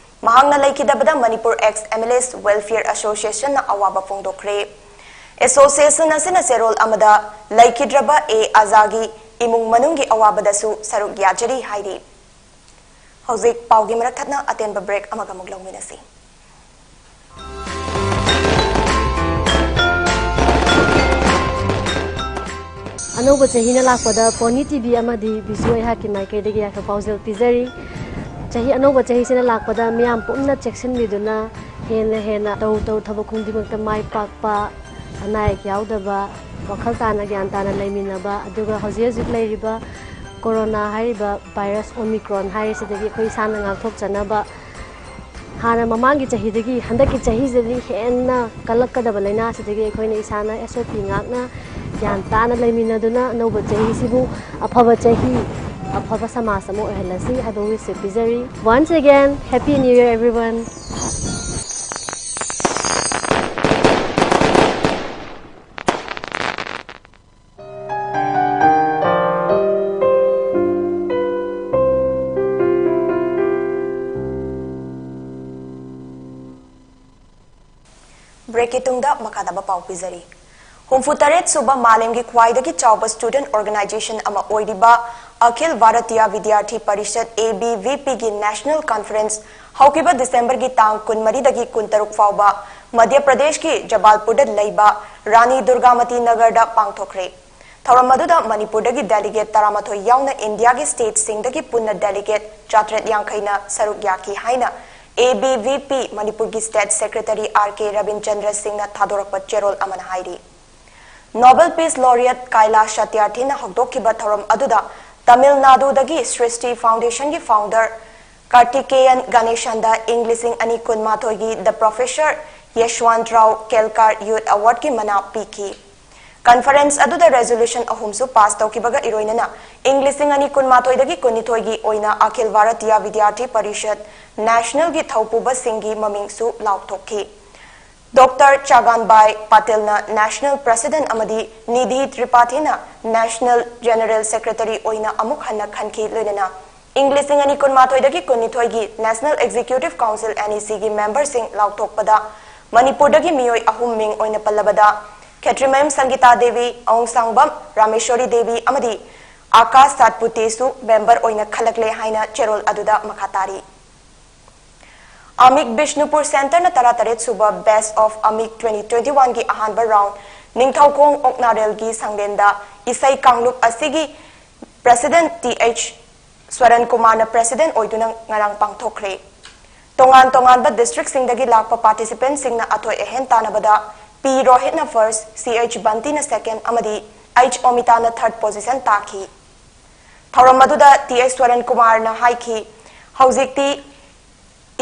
ꯃꯍꯥꯛꯅ ꯂꯩꯈꯤꯗꯕꯗ ꯃꯅꯤꯄꯨꯔ Ex MLAs Welfare Associationꯅ ꯑꯋꯥꯕ ꯐꯣꯡꯗꯣꯛꯈ꯭ꯔꯦ꯫ ꯑꯦꯁꯣꯁꯤꯌꯦꯁꯟ ꯑꯁꯤꯅ ꯆꯦꯔꯣꯜ ꯑꯃꯗ ꯂꯩꯈꯤꯗ꯭ꯔꯕ ꯑꯦ ꯑꯖꯥꯒꯤ ꯏꯃꯨꯡ ꯃꯅꯨꯡꯒꯤ ꯑꯋꯥꯕꯗꯁꯨ ꯁꯔꯨꯛ ꯌꯥꯖꯔꯤ ꯍꯥꯏꯔꯤ꯫ ꯍꯧꯖꯤꯛ ꯄꯥꯎꯒꯤ ꯃꯔꯛ ꯊꯠꯅ ꯑꯇꯦꯟꯕ ꯕ꯭ꯔꯦꯛ ꯑꯃꯒ ꯑꯃꯨꯛ ꯂꯧꯃꯤꯟꯅꯁꯤ꯫ ꯑꯅꯧꯕ ꯆꯍꯤꯅ ꯂꯥꯛꯄꯗ ꯄꯣꯅꯤ ꯇꯤꯚꯤ ꯑꯃꯗꯤ ꯕꯤꯖꯨ ꯑꯩꯍꯥꯛꯀꯤ ꯃꯥꯏꯀꯩꯗꯒꯤ ꯌꯥꯏꯐ ꯄꯥꯎꯖꯦꯜ ꯄꯤꯖꯔꯤ꯫ ꯆꯍꯤ ꯑꯅꯧꯕ ꯆꯍꯤꯁꯤꯅ ꯂꯥꯛꯄꯗ ꯃꯤꯌꯥꯝ ꯄꯨꯝꯅ ꯆꯦꯛꯁꯤꯟꯕꯤꯗꯨꯅ ꯍꯦꯟꯅ ꯍꯦꯟꯅ ꯇꯧ ꯇꯧ ꯊꯕꯛ ꯈꯨꯗꯤꯡꯃꯛꯇ ꯃꯥꯏ ꯄꯥꯛꯄ, ꯑꯅꯥ ꯑꯌꯦꯛ ꯌꯥꯎꯗꯕ, ꯋꯥꯈꯜ ꯇꯥꯅ ꯒ꯭ꯌꯥꯟ ꯇꯥꯅ ꯂꯩꯃꯤꯟꯅꯕ, ꯑꯗꯨꯒ ꯍꯧꯖꯤꯛ ꯍꯧꯖꯤꯛ ꯂꯩꯔꯤꯕ ꯀꯣꯔꯣꯅꯥ ꯍꯥꯏꯔꯤꯕ ꯚꯥꯏꯔꯁ ꯑꯣꯃꯤꯀ꯭ꯔꯣꯟ ꯍꯥꯏꯔꯤꯁꯤꯗꯒꯤ ꯑꯩꯈꯣꯏ ꯏꯁꯥꯅ ꯉꯥꯛꯊꯣꯛꯆꯅꯕ ꯍꯥꯟꯅ ꯃꯃꯥꯡꯒꯤ ꯆꯍꯤꯗꯒꯤ ꯍꯟꯗꯛꯀꯤ ꯆꯍꯤꯁꯤꯗꯤ ꯍꯦꯟꯅ ꯀꯜꯂꯛꯀꯗꯕ ꯂꯥꯏꯅꯥꯁꯤꯗꯒꯤ ꯑꯩꯈꯣꯏꯅ ꯏꯁꯥꯅ SOP ꯉꯥꯛꯅ ꯒ꯭ꯌꯥꯟ ꯇꯥꯅ ꯂꯩꯃꯤꯟꯅꯗꯨꯅ ꯑꯅꯧꯕ ꯆꯍꯤꯁꯤꯕꯨ ꯑꯐꯕ ꯆꯍꯤ, ꯑꯐꯕ ꯁꯃꯥꯖ ꯑꯃ ꯑꯣꯏꯍꯜꯂꯁꯤ ꯍꯥꯏꯕ wishꯁꯦ ꯄꯤꯖꯔꯤ꯫ Once again, Happy New Year, everyone! ꯕ꯭ꯔꯦꯛꯀꯤ ꯇꯨꯡꯗ ꯃꯈꯥ ꯇꯥꯕ ꯄꯥꯎ ꯄꯤꯖꯔꯤ꯫ ꯍꯨꯝꯐꯨ ꯇꯔꯦꯠ ꯁꯨꯕ ꯃꯥꯂꯦꯝꯒꯤ ꯈ꯭ꯋꯥꯏꯗꯒꯤ ꯆꯥꯎꯕ student organization ꯑꯃ ꯑꯣꯏꯔꯤꯕ ꯑꯈꯤꯜ ꯚꯥꯔꯇꯤꯌꯥ ꯚꯤꯗ꯭ꯌꯥꯔꯊꯤ ꯄꯔꯤꯁꯠ, ABVPꯒꯤ national conference ꯍꯧꯈꯤꯕ ꯗꯤꯁꯦꯝꯕꯔꯒꯤ ꯇꯥꯡ ꯀꯨꯟꯃꯔꯤꯗꯒꯤ ꯀꯨꯟꯇꯔꯨꯛ ꯐꯥꯎꯕ ꯃꯙ꯭ꯌ ꯄ꯭ꯔꯗꯦꯁꯀꯤ ꯖꯕꯥꯜꯄꯨꯔꯗ ꯂꯩꯕ ꯔꯥꯅꯤ ꯗꯨꯔꯒꯥꯃꯇꯤ ꯅꯒꯔꯗ ꯄꯥꯡꯊꯣꯛꯈ꯭ꯔꯦ꯫ ꯊꯧꯔꯝ ꯑꯗꯨꯗ ꯃꯅꯤꯄꯨꯔꯗꯒꯤ delegate ꯇꯔꯥꯃꯥꯊꯣꯏ ꯌꯥꯎꯅ ꯏꯟꯗꯤꯌꯥꯒꯤ stateꯁꯤꯡꯗꯒꯤ ꯄꯨꯟꯅ delegate ꯆꯥꯇ꯭ꯔꯦꯠ ꯌꯥꯡꯈꯩꯅ ꯁꯔꯨꯛ ꯌꯥꯈꯤ ꯍꯥꯏꯅ ABVP ꯃꯅꯤꯄꯨꯔꯒꯤ state secretary R K ꯔꯕꯤꯟꯆꯟꯗ꯭ꯔ ꯁꯤꯡꯅ ꯊꯥꯗꯣꯔꯛꯄ ꯆꯦꯔꯣꯜ ꯑꯃꯅ ꯍꯥꯏꯔꯤ꯫ Nobel Peace Laureate ꯀꯥꯏꯂꯥꯁ ꯁꯇ꯭ꯌꯥꯔꯊꯤꯅ ꯍꯧꯗꯣꯛꯈꯤꯕ ꯊꯧꯔꯝ ꯑꯗꯨꯗ ꯇꯥꯃꯤꯜ ꯅꯥꯗꯨꯗꯒꯤ ꯁ꯭ꯔꯤꯁꯇꯤ Foundationꯒꯤ founder ꯀꯥꯔꯇꯤꯀꯦꯌꯟ ꯒꯥꯅꯦꯁꯟꯗ ꯏꯪ ꯂꯤꯁꯤꯡ ꯑꯅꯤ ꯀꯨꯟꯃꯥꯊꯣꯏꯒꯤ The Professor ꯌꯦꯁ꯭ꯋꯟꯇꯔꯥꯎ ꯀꯦꯜꯀꯥꯔ Youth Awardꯀꯤ ꯃꯅꯥ ꯄꯤꯈꯤ꯫ Conference ꯑꯗꯨꯗ resolution ꯑꯍꯨꯝꯁꯨ pass ꯇꯧꯈꯤꯕꯒ ꯏꯔꯣꯏꯅꯅ ꯏꯪ ꯂꯤꯁꯤꯡ ꯑꯅꯤ ꯀꯨꯟꯃꯥꯊꯣꯏꯗꯒꯤ ꯀꯨꯟꯅꯤꯊꯣꯏꯒꯤ ꯑꯣꯏꯅ ꯑꯈꯤꯜ ꯚꯥꯔꯇꯤꯌꯥ ꯚꯤꯗ꯭ꯌꯥꯔꯊꯤ ꯄꯔꯤꯁꯠ nationalꯒꯤ ꯊꯧꯄꯨꯕꯁꯤꯡꯒꯤ ꯃꯃꯤꯡꯁꯨ ꯂꯥꯎꯊꯣꯛꯈꯤ꯫ ꯗꯣꯛꯇꯔ ꯆꯥꯒꯥꯟꯕꯥꯏ ꯄꯥꯇꯤꯜꯅ National President ꯑꯃꯗꯤ ꯅꯤꯙꯤ ꯇ꯭ꯔꯤꯄꯥꯊꯤꯅ National General Secretary ꯑꯣꯏꯅ ꯑꯃꯨꯛ ꯍꯟꯅ ꯈꯟꯈꯤ꯫ ꯂꯣꯏꯅꯅ ꯏꯪ ꯂꯤꯁꯤꯡ ꯑꯅꯤ ꯀꯨꯟꯃꯥꯊꯣꯏꯗꯒꯤ ꯀꯨꯟꯅꯤꯊꯣꯏꯒꯤ National Executive Council, NEC, ꯒꯤ memberꯁꯤꯡ ꯂꯥꯎꯊꯣꯛꯄꯗ ꯃꯅꯤꯄꯨꯔꯗꯒꯤ ꯃꯤꯑꯣꯏ ꯑꯍꯨꯝ ꯃꯤꯡ ꯑꯣꯏꯅ ꯄꯜꯂꯕꯗ, ꯈꯦꯇ꯭ꯔꯤꯃꯌꯨꯝ ꯁꯪꯒꯤꯇꯥ ꯗꯦꯕꯤ, ꯑꯋꯨꯡꯁꯥꯡꯕꯝ ꯔꯥꯃꯦꯁꯣꯔꯤ ꯗꯦꯕꯤ ꯑꯃꯗꯤ ꯑꯥꯀꯥꯁ ꯁꯥꯠꯄꯨꯇꯦꯁꯨ member ꯑꯣꯏꯅ ꯈꯜꯂꯛꯂꯦ ꯍꯥꯏꯅ ꯆꯦꯔꯣꯜ ꯑꯗꯨꯗ ꯃꯈꯥ ꯇꯥꯔꯤ꯫ ꯑꯃꯤꯛ ꯕꯤꯁꯅꯨꯄꯨꯔ Centreꯅ ꯇꯔꯥꯇꯔꯦꯠ ꯁꯨꯕ Best of Amik twenty twenty-oneꯒꯤ ꯑꯍꯥꯟꯕ round ꯅꯤꯡꯊꯧꯈꯣꯡ ꯑꯣꯛꯅꯥꯔꯦꯜꯒꯤ ꯁꯪꯂꯦꯟꯗ ꯏꯁꯩ ꯀꯥꯡꯂꯨꯞ ꯑꯁꯤꯒꯤ President ꯇꯤ ꯑꯩꯆ ꯁ꯭ꯋꯔꯟ ꯀꯨꯃꯥꯔꯅ President ꯑꯣꯏꯗꯨꯅ ꯉꯔꯥꯡ ꯄꯥꯡꯊꯣꯛꯈ꯭ꯔꯦ꯫ ꯇꯣꯉꯥꯟ ꯇꯣꯉꯥꯟꯕ districtꯁꯤꯡꯗꯒꯤ ꯂꯥꯛꯄ participantꯁꯤꯡꯅ ꯑꯊꯣꯏ ꯑꯍꯦꯟ ꯇꯥꯟꯅꯕꯗ ꯄꯤ ꯔꯣꯍꯤꯠꯅ first, ꯁꯤ ꯑꯩꯆ ꯕꯟꯇꯤꯅ second ꯑꯃꯗꯤ ꯑꯩꯆ ꯑꯣꯃꯤꯇꯥꯅ third position ꯇꯥꯈꯤ꯫ ꯊꯧꯔꯝ ꯑꯗꯨꯗ ꯇꯤ ꯑꯩꯆ ꯁ꯭ꯋꯔꯟ ꯀꯨꯃꯥꯔꯅ ꯍꯥꯏꯈꯤ, ꯍꯧꯖꯤꯛꯇꯤ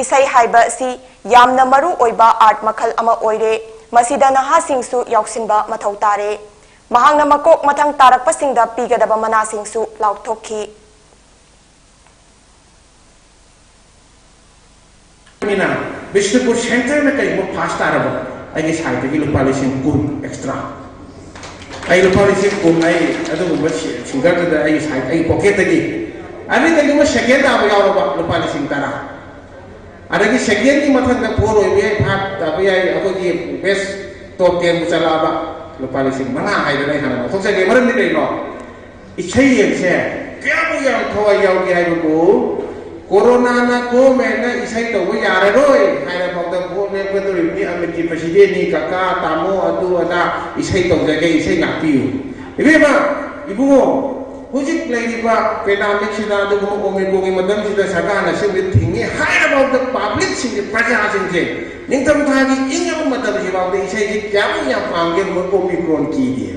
ꯏꯁꯩ ꯍꯥꯏꯕ ꯑꯁꯤ ꯌꯥꯝꯅ ꯃꯔꯨ ꯑꯣꯏꯕ art ꯃꯈꯜ ꯑꯃ ꯑꯣꯏꯔꯦ, ꯃꯁꯤꯗ ꯅꯍꯥꯁꯤꯡꯁꯨ ꯌꯥꯎꯁꯤꯟꯕ ꯃꯊꯧ ꯇꯥꯔꯦ꯫ ꯃꯍꯥꯛꯅ ꯃꯀꯣꯛ ꯃꯊꯪ ꯇꯥꯔꯛꯄꯁꯤꯡꯗ ꯄꯤꯒꯗꯕ ꯃꯅꯥꯁꯤꯡꯁꯨ ꯂꯥꯎꯊꯣꯛꯈꯤ꯫ ꯃꯤꯅ ꯕꯤꯁꯅꯨꯄꯨꯔ Centreꯅ ꯀꯩꯒꯨꯝꯕ first ꯇꯥꯔꯕ, ꯑꯩꯒꯤ sideꯇꯒꯤ ꯂꯨꯄꯥ ꯂꯤꯁꯤꯡ ꯀꯨꯟ extra꯫ ꯑꯩ ꯂꯨꯄꯥ ꯂꯤꯁꯤꯡ ꯀꯨꯟ ꯑꯩ ꯑꯗꯨꯒꯨꯝꯕ si-, singerꯗꯨꯗ ꯑꯩꯒꯤ side, ꯑꯩꯒꯤ pocketꯇꯒꯤ꯫ ꯑꯗꯩ ꯀꯩꯒꯨꯝꯕ second ꯇꯥꯕ ꯌꯥꯎꯔꯕ, ꯂꯨꯄꯥ ꯂꯤꯁꯤꯡ ꯇꯔꯥ꯫ ꯑꯗꯒꯤ secondꯒꯤ ꯃꯊꯪꯗ four ꯑꯣꯏꯕ ꯌꯥꯏ, five ꯇꯥꯕ ꯌꯥꯏ, ꯑꯩꯈꯣꯏꯒꯤ best top tenꯕꯨ ꯆꯠꯂꯛꯑꯕ, ꯂꯨꯄꯥ ꯂꯤꯁꯤꯡ ꯃꯉꯥ ꯍꯥꯏꯗꯅ ꯑꯩ ꯍꯥꯟꯅ ꯂꯧꯊꯣꯛꯆꯒꯦ꯫ ꯃꯔꯝꯗꯤ ꯀꯩꯅꯣ? ꯏꯁꯩ ꯌꯦꯡꯁꯦ ꯀꯌꯥꯃꯨꯛ ꯌꯥꯝ ꯊꯋꯥꯏ ꯌꯥꯎꯒꯦ ꯍꯥꯏꯕꯕꯨ, ꯀꯣꯔꯣꯅꯥꯅ ꯀꯣꯝꯃꯦꯅ ꯏꯁꯩ ꯇꯧꯕ ꯌꯥꯔꯔꯣꯏ ꯍꯥꯏꯔꯐꯥꯎꯗ vote ꯂꯦꯞꯀꯗꯧꯔꯤꯕꯅꯤ, ꯑꯃꯤꯠꯀꯤ presidentꯅꯤ, ꯀꯀꯥ, ꯇꯥꯃꯣ, ꯑꯗꯨ ꯑꯗꯥ, ꯏꯁꯩ ꯇꯧꯖꯒꯦ, ꯏꯁꯩ ꯉꯥꯛꯄꯤꯌꯨ꯫ ꯏꯕꯦꯝꯃ, ꯏꯕꯨꯡꯉꯣ, ꯍꯧꯖꯤꯛ ꯂꯩꯔꯤꯕ pandemicꯁꯤꯗ, ꯑꯗꯨꯒꯨꯝꯕ Omicronꯒꯤ ꯃꯇꯝꯁꯤꯗ ꯁꯔꯀꯥꯔꯅ ꯁꯤꯒꯨꯝꯕ ꯊꯤꯡꯉꯤ ꯍꯥꯏꯔꯐꯥꯎꯗ publicꯁꯤꯡꯁꯦ, ꯄ꯭ꯔꯖꯥꯁꯤꯡꯁꯦ ꯅꯤꯡꯊꯝꯊꯥꯒꯤ ꯏꯪꯉꯕ ꯃꯇꯝꯁꯤꯐꯥꯎꯗ ꯏꯁꯩꯁꯤ ꯀꯌꯥꯃꯨꯛ ꯌꯥꯝ ꯄꯥꯝꯒꯦ, ꯃꯣꯏ Omicron ꯀꯤꯗꯦ꯫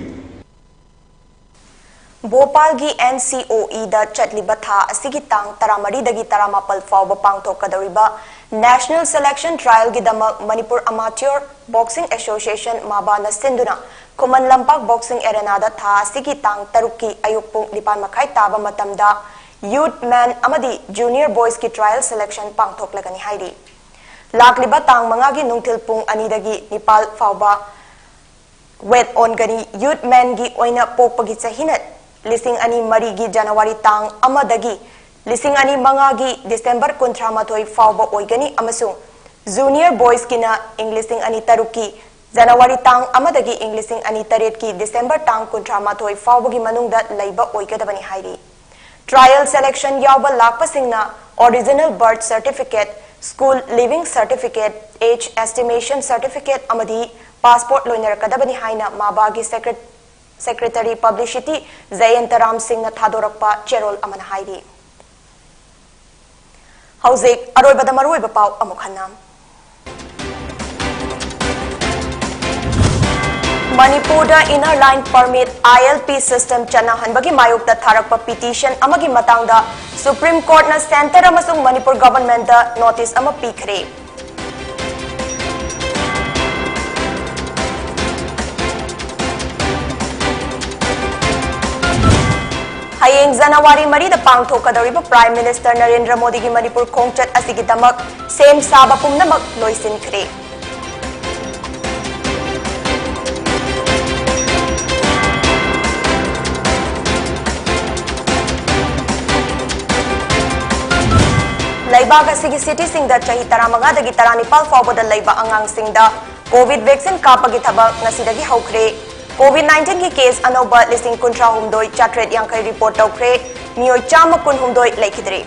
ꯚꯣꯄꯥꯜꯒꯤ NCOEꯗ ꯆꯠꯂꯤꯕ ꯊꯥ ꯑꯁꯤꯒꯤ ꯇꯥꯡ ꯇꯔꯥꯃꯔꯤꯗꯒꯤ ꯇꯔꯥꯃꯥꯄꯜ ꯐꯥꯎꯕ ꯄꯥꯡꯊꯣꯛꯀꯗꯧꯔꯤꯕ National Selection Trialꯒꯤꯗꯃꯛ Manipur Amateur Boxing Association, ꯃꯥꯕꯥꯅ ꯁꯤꯟꯗꯨꯅ ꯈꯨꯃꯟ ꯂꯝꯄꯥꯛ Boxing Arenaꯗ ꯊꯥ ꯑꯁꯤꯒꯤ ꯇꯥꯡ ꯇꯔꯨꯛꯀꯤ ꯑꯌꯨꯛ ꯄꯨꯡ ꯅꯤꯄꯥꯟ ꯃꯈꯥꯏ ꯇꯥꯕ ꯃꯇꯝꯗ Youth Men ꯑꯃꯗꯤ Junior Boysꯀꯤ trial selection ꯄꯥꯡꯊꯣꯛꯂꯒꯅꯤ ꯍꯥꯏꯔꯤ꯫ ꯂꯥꯛꯂꯤꯕ ꯇꯥꯡ ꯃꯉꯥꯒꯤ ꯅꯨꯡꯊꯤꯜ ꯄꯨꯡ ꯑꯅꯤꯗꯒꯤ ꯅꯤꯄꯥꯜ ꯐꯥꯎꯕ ꯋꯦꯠ ꯑꯣꯟꯒꯅꯤ꯫ ꯌꯨꯠ ꯃꯦꯟꯒꯤ ꯑꯣꯏꯅ ꯄꯣꯛꯄꯒꯤ ꯆꯍꯤꯅ ꯂꯤꯁꯤꯡ ꯑꯅꯤ ꯃꯔꯤꯒꯤ ꯖꯅꯋꯥꯔꯤ ꯇꯥꯡ ꯑꯃꯗꯒꯤ ꯂꯤꯁꯤꯡ ꯑꯅꯤ ꯃꯉꯥꯒꯤ ꯗꯤꯁꯦꯝꯕꯔ ꯀꯨꯟꯊ꯭ꯔꯥ ꯃꯥꯊꯣꯏ ꯐꯥꯎꯕ ꯑꯣꯏꯒꯅꯤ ꯑꯃꯁꯨꯡ ꯖꯨꯅꯤꯌꯔ ꯕꯣꯏꯁꯀꯤꯅ ꯏꯪ ꯂꯤꯁꯤꯡ ꯑꯅꯤ ꯇꯔꯨꯛꯀꯤ ꯖꯅꯋꯥꯔꯤ ꯇꯥꯡ ꯑꯃꯗꯒꯤ ꯏꯪ ꯂꯤꯁꯤꯡ ꯑꯅꯤ ꯇꯔꯦꯠꯀꯤ ꯗꯤꯁꯦꯝꯕꯔ ꯇꯥꯡ ꯀꯨꯟꯊ꯭ꯔꯥ ꯃꯥꯊꯣꯏ ꯐꯥꯎꯕꯒꯤ ꯃꯅꯨꯡꯗ ꯂꯩꯕ ꯑꯣꯏꯒꯗꯕꯅꯤ ꯍꯥꯏꯔꯤ꯫ ꯇ꯭ꯔꯥꯏꯌꯦꯜ ꯁꯦꯂꯦꯛꯁꯟ ꯌꯥꯎꯕ ꯂꯥꯛꯄꯁꯤꯡꯅ original birth certificate, school leaving certificate, age estimation certificate ꯑꯃꯗꯤ ꯄꯥꯁꯄꯣꯔꯠ ꯂꯣꯏꯅꯔꯛꯀꯗꯕꯅꯤ ꯍꯥꯏꯅ ꯃꯥꯕꯥꯒꯤ ꯁꯦꯀ꯭ꯔꯦ-, ꯁꯦꯀ꯭ꯔꯦꯇꯔꯤ ꯄꯕ꯭ꯂꯤꯁꯤꯇꯤ ꯖꯌꯟꯇ ꯔꯥꯝ ꯁꯤꯡꯅ ꯊꯥꯗꯣꯔꯛꯄ ꯆꯦꯔꯣꯜ ꯑꯃꯅ ꯍꯥꯏꯔꯤ꯫ ꯍꯧꯖꯤꯛ ꯑꯔꯣꯏꯕꯗ ꯃꯔꯨꯑꯣꯏꯕ ꯄꯥꯎ ꯑꯃꯨꯛ ꯍꯟꯅ꯫ ꯃꯅꯤꯄꯨꯔꯗ Inner Line Permit, ILP system ꯆꯠꯅꯍꯟꯕꯒꯤ ꯃꯥꯌꯣꯛꯇ ꯊꯥꯔꯛꯄ ꯄꯤꯇꯤꯁꯟ ꯑꯃꯒꯤ ꯃꯇꯥꯡꯗ ꯁꯨꯄ꯭ꯔꯤꯝ ꯀꯣꯔꯠꯅ ꯁꯦꯟꯇꯔ ꯑꯃꯁꯨꯡ ꯃꯅꯤꯄꯨꯔ ꯒꯚꯔꯟꯃꯦꯟꯠꯇ ꯅꯣꯇꯤꯁ ꯑꯃ ꯄꯤꯈ꯭ꯔꯦ꯫ ꯍꯌꯦꯡ ꯖꯅꯋꯥꯔꯤ ꯃꯔꯤꯗ ꯄꯥꯡꯊꯣꯛꯀꯗꯧꯔꯤꯕ ꯄ꯭ꯔꯥꯏꯝ ꯃꯤꯅꯤꯁꯇꯔ ꯅꯔꯦꯟꯗ꯭ꯔ ꯃꯣꯗꯤꯒꯤ ꯃꯅꯤꯄꯨꯔ ꯈꯣꯡꯆꯠ ꯑꯁꯤꯒꯤꯗꯃꯛ ꯁꯦꯝ ꯁꯥꯕ ꯄꯨꯝꯅꯃꯛ ꯂꯣꯏꯁꯤꯟꯈ꯭ꯔꯦ꯫ ꯂꯩꯕꯥꯛ ꯑꯁꯤꯒꯤ ꯁꯤꯇꯤꯁꯤꯡꯗ ꯆꯍꯤ ꯇꯔꯥꯃꯉꯥꯗꯒꯤ ꯇꯔꯥꯅꯤꯄꯥꯜ ꯐꯥꯎꯕꯗ ꯂꯩꯕ ꯑꯉꯥꯡꯁꯤꯡꯗ ꯀꯣꯚꯤꯗ ꯚꯦꯛꯁꯤꯟ ꯀꯥꯞꯄꯒꯤ ꯊꯕꯛ ꯉꯁꯤꯗꯒꯤ ꯍꯧꯈ꯭ꯔꯦ꯫ ꯀꯣꯚꯤꯗ ꯅꯥꯏꯟꯇꯤꯟꯒꯤ ꯀꯦꯁ ꯑꯅꯧꯕ ꯂꯤꯁꯤꯡ ꯀꯨꯟꯊ꯭ꯔꯥꯍꯨꯝꯗꯣꯏ ꯆꯥꯇ꯭ꯔꯦꯠ ꯌꯥꯡꯈꯩ ꯔꯤꯄꯣꯔꯠ ꯇꯧꯈ꯭ꯔꯦ꯫ ꯃꯤꯑꯣꯏ ꯆꯥꯝꯃ ꯀꯨꯟꯍꯨꯝꯗꯣꯏ ꯂꯩꯈꯤꯗ꯭ꯔꯦ꯫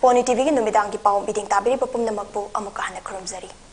ꯄꯣꯅꯤ ꯇꯤꯚꯤꯒꯤ ꯅꯨꯃꯤꯗꯥꯡꯒꯤ ꯄꯥꯎ ꯃꯤꯠꯌꯦꯡ ꯇꯥꯕꯤꯔꯤꯕ ꯄꯨꯝꯅꯃꯛꯄꯨ ꯑꯃꯨꯛꯀ ꯍꯟꯅ ꯈꯨꯔꯨꯝꯖꯔꯤ꯫